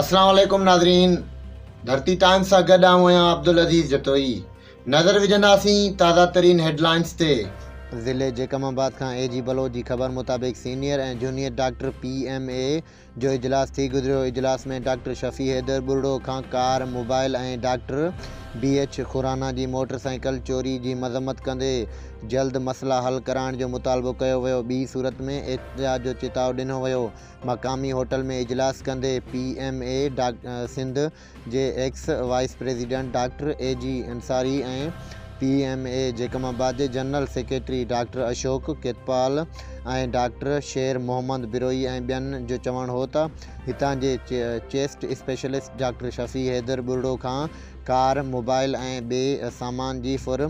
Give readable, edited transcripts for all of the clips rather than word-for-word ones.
اسلام عليڪم ناظرين ڌرتي ٽائمز سان گڏ آئون آهيان عبدالعزيز جتوئي نظر وجهنداسين تازه ترين هيڊلائنز تي. ضلعي جيڪب آباد کان اي جي بلوچ جي خبر مطابق senior ۽ junior doctor P M A جو اجلاس ٿي گذريو، اجلاس ۾ ڊاڪٽر شفيع حيدر ٻرڙو کان ڪار، موبائل ۽ ڊاڪٽر بي ايڇ خورانا جي موٽر سائيڪل چوري جي مذمت ڪندي جلد مسئلا حل ڪرائڻ جو مطالبو ڪيو ويو، ٻي صورت ۾ احتجاج جو چتاء ڏنو ويو، مقامي هوٽل ۾ اجلاس ڪندي پي ايم اي سنڌ جي ex vice president doctor A G Ansari ۽ P M A Jacobabad جي general secretary doctor Ashok Khetpal ۽ doctor Sher Muhammad Brohi ۽ ٻين جو چوڻ هو ته هتان جي chest specialist doctor Shafi Haider Buriro کان ڪار، موبائل ۽ ٻئي سامان جي ڦر،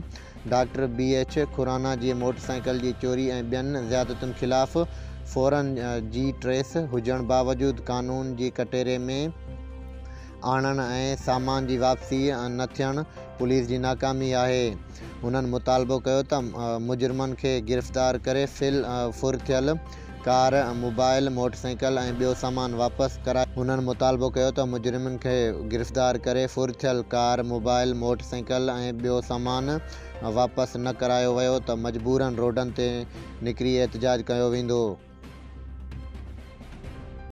ڊاڪٽر بي ايڇ کرانا جي موٽر سائيڪل جي چوري ۽ ٻين زيادتين خلاف فورن جي ٽريس هجڻ باوجود قانون جي ڪٽهڙي ۾ آڻڻ ۽ سامان جي واپسي نه ٿيڻ پوليس جي ناڪامي آهي. هنن مطالبو ڪيو ته مجرمن کي گرفتار ڪري ڦر ٿيل ڪار، موبائل، موٽرسائيڪل ۽ ٻيو سامان واپس ڪرايو. هنن مطالبو ڪيو ته مجرمن کي گرفتار ڪري ڦر ٿيل ڪار، موبائل، موٽرسائيڪل ۽ ٻيو سامان واپس نه ڪرايو ويو ته مجبورن روڊن تي نڪري احتجاج ڪيو ويندو.